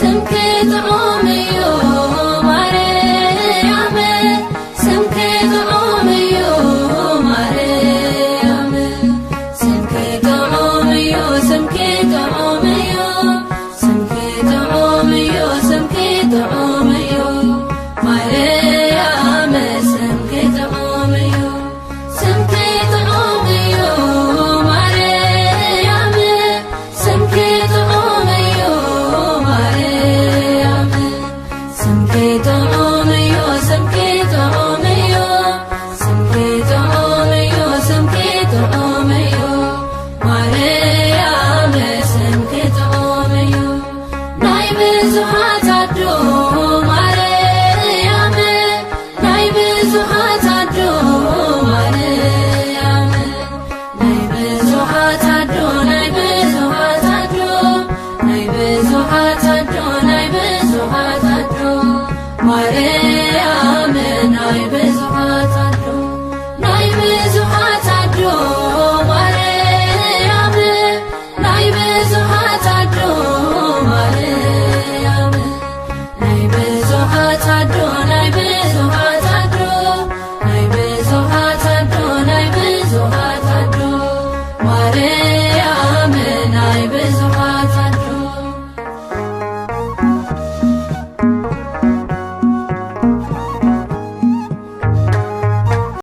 ስምኪ ጥዑም እዩ ማርያም፣ ስምኪ ጥዑም እዩ ማርያም፣ ስምኪ ጥዑም እዩ፣ ስምኪ ጥዑም እዩ፣ ስምኪ ጥዑም እዩ፣ ስምኪ ጥዑም እዩ ማርያም፣ ስምኪ ጥዑም እዩ፣ ስምኪ ጥዑም እዩ ማርያም፣ ስምኪ ጥዑም እዩ ማርያም፣ ስምኪ ጥዑም እዩ፣ ስምኪ ጥዑም እዩ፣ ስምኪ ጥዑም እዩ፣ ስምኪ ጥዑም እዩ ማርያም፣ ስምኪ ጥዑም እዩ። ናይ ብዙሓት ኣዶ